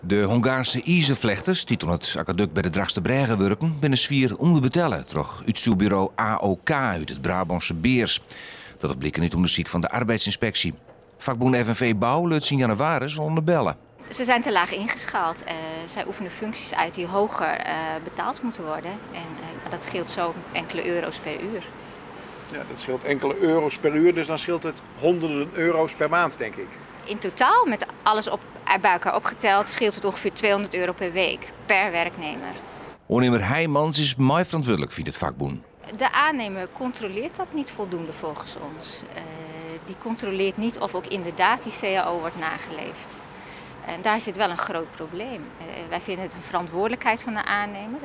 De Hongaarse izerflechters dy't oan it akwadukt by de Drachtsterbrêge wurken, binne swier ûnderbetelle troch útstjoerburo AOK út it Brabânske Beers. Dat docht bliken út ûndersyk fan de arbeidsynspeksje. Fakbûn FNV Bou luts yn jannewaris al oan de belle. Ze zijn te laag ingeschaald. Zij oefenen functies uit die hoger betaald moeten worden. En dat scheelt zo enkele euro's per uur. Ja, dat scheelt enkele euro's per uur, dus dan scheelt het honderden euro's per maand, denk ik. In totaal, met alles bij elkaar opgeteld, scheelt het ongeveer €200 per week per werknemer. Oannimmer Heijmans is mei ferantwurdlik, fynt it fakbûn. De aannemer controleert dat niet voldoende volgens ons. Die controleert niet of ook inderdaad die CAO wordt nageleefd. En daar zit wel een groot probleem. Wij vinden het een verantwoordelijkheid van de aannemer.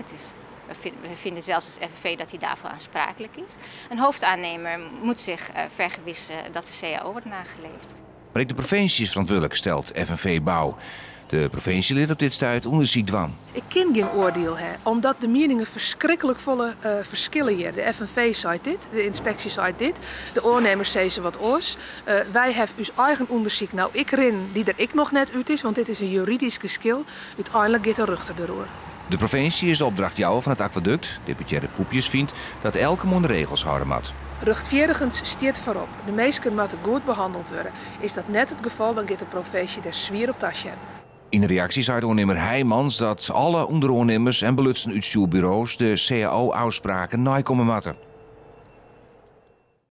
We vinden zelfs als FNV dat hij daarvoor aansprakelijk is. Een hoofdaannemer moet zich vergewissen dat de CAO wordt nageleefd. Maar ek de provinsje is ferantwurdlik, stelt FNV Bou. De provinsje lit op dit stuit ûndersyk dwaan. Ik kin gjin oardiel ha, omdat de mieningen ferskriklik folle ferskille hjir. De FNV seit dit, de ynspeksje seit dit, de oannimmers sizze wat oars. Wy hawwe ús eigen ûndersyk no ek rinnen, dy't der ek noch net út is, want dit is in juridysk geskil. Uteinlik giet de rjochter deroer. De provinsje is de opdrachtjouwer fan it akwadukt. Deputearre Poepjes fynt dat elk him oan de regels hâlde moat. Rjochtfeardigens stiet foarop. De minsken moatte goed behanneld wurde. Is dat net it gefal, dan giet de provinsje der swier op tasjen. Yn reaksje seit oannimmer Heijmans dat alle ûnderoannimmers en belutsen útstjoerburo's de CAO-ôfspraken neikomme moatte.